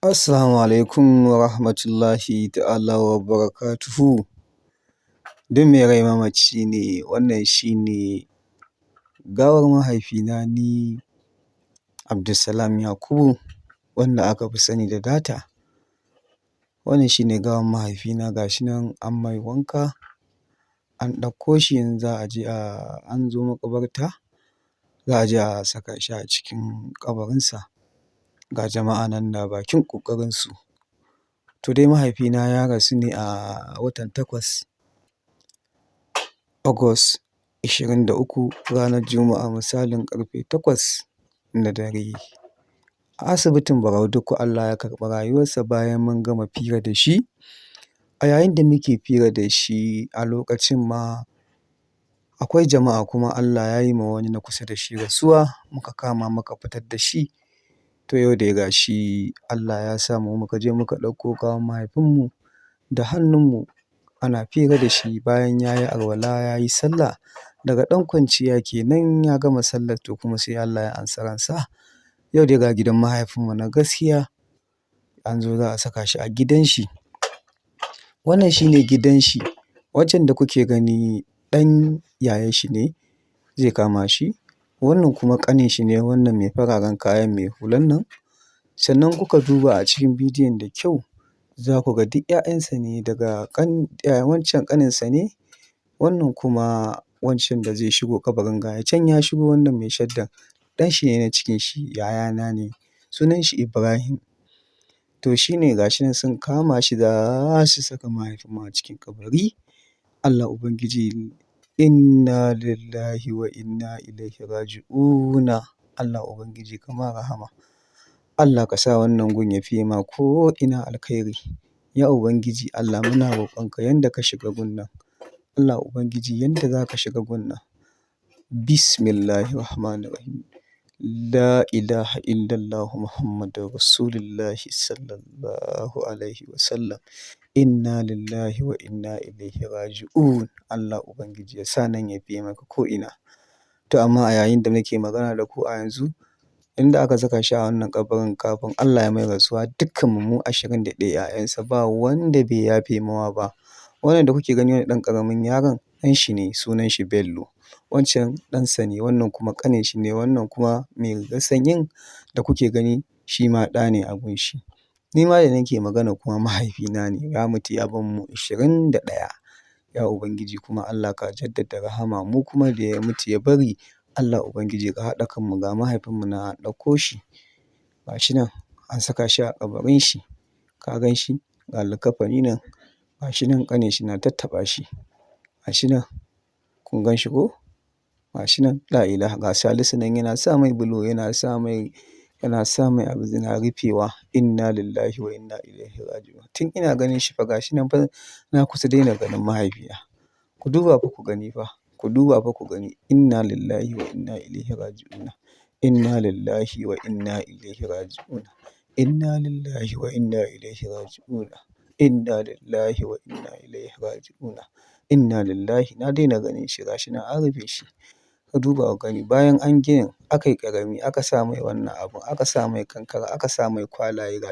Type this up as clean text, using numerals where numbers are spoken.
Assalamu alaikum warahmatullahi ta'ala wa barakatuhu. Duk mai rai mamaci ne, wannan shi ne gawar mahaifina ni Abdulsalam Yakubu wanda aka fi sani da Data. Wannan shi ne gawan mahaifina ga shi nan an mai wanka, an ɗauko shi yanzu za a je an zo maƙabarta za a je a saka shi a cikin kabarinsa. Ga jama'a nan na bakin ƙoƙarinsu. To dai mahaifina ya rasu ne a watan takwas August 23 ranar Juma'a misalin ƙarfe 8 na dare. A asibitin Barau Dikko Allah ya karɓi rayuwarsa bayan mun gama fira da shi. A yayin da muke fira da shi a lokacin ma akwai jama'a kuma Allah ya yi ma wani na kusa da shi rasuwa muka kama muka fitar da shi. To yau dai ga shi Allah ya sa mu muka je muka ɗauko gawan mahaifinmu da hannunmu ana fira da shi bayan ya yi alwala ya yi sallah daga ɗan kwanciya kenan ya gama sallar to kuma sai Allah ya amshi ransa. Yau dai ga gidan mahaifinmu na gaskiya an zo za a saka shi a gidan shi. Wannan shi ne gidan shi, wancan da kuke gani ɗan yayan shi ne zai kama shi, wannan kuma ƙanin shi ne wannan mai fararen kayan mai hulan nan. Sannan kuka duba a cikin bidiyon da kyau za ku ga duk ‘ya'yansa ne daga wancan ƙaninsa ne, wannan kuma wancan da zai shigo kabarin ga ya can ya shigo wannan mai shaddan ɗan shi ne na cikin shi yayana ne sunan shi Ibrahim. To shi ne ga shi nan sun kama shi za su saka mahaifinmu a cikin kabari. Allah ubangiji inna lillahi wa inna ilaihi raji'una. Allah ubangiji ka mai rahama, Allah ka sa wannan gun ya fiye ma ko'ina alkhairi. Ya ubangiji Allah muna roƙonka yanda ka shiga gun nan, Allah ubangiji yanda za ka shiga gun nan, Bismillahirrahmanirrahim, la ilaha illallahu Muhammadun Rasulullahi sallallahu alaihi wasallam, inna lillahi wa inna ilaihi raji'un. Allah ubangiji ya sa nan ya fiye maka ko'ina. To amma a yayin da nake magana da ku a yanzu, inda aka saka shi a wannan kabarin kafin Allah ya mai rasuwa dukkanmu mu 21 ‘ya'yansa ba wanda bai yafe mawa ba. Wannan da kuke gani wannan ɗan ƙaramin yaron ɗan shi ne sunan shi Bello. Wancan ɗansa ne, wannan kuma ƙanin shi ne, wannan kuma mai rigar sanyin da kuke gani shi ma ɗa ne a gun shi. Ni ma da nake maganar kuma mahaifina ne ya mutu ya bar mu 21. Ya ubangiji kuma Allah ka jaddada rahama mu kuma da ya mutu ya bari Allah ubangiji ka haɗa kanmu ga mahaifinmu nan an ɗauko shi ga shi nan an saka shi a kabarin shi ka gan shi ga likkafani nan ga shi nan ƙanin shi na tattaɓa shi ga shi nan kun gan shi ko ga shi nan la'ilaha ga Salisu nan yana sa mai bulo yana sa mai abu yana rufewa inna lillahi wa inna ilaihi raji'un. Tun ina ganin shi fa ga shi nan fa na kusa daina ganin mahaifina. Ku duba fa ku gani fa, ku duba fa ku gani inna lillahi wa inna ilaihi raji'un. Inna lillahi wa inna ilaihi raji'un. Inna lillahi wa inna ilaihi raji'un. Inna lillahi wa inna ilaihi raji'un. Inna lillahi na daina ganin shi ga shi nan an rufe shi. Ka duba ku gani bayan an ginin aka yi ƙarami aka sa mai wannan abun aka sa mai kankare aka sa mai kwalaye ga.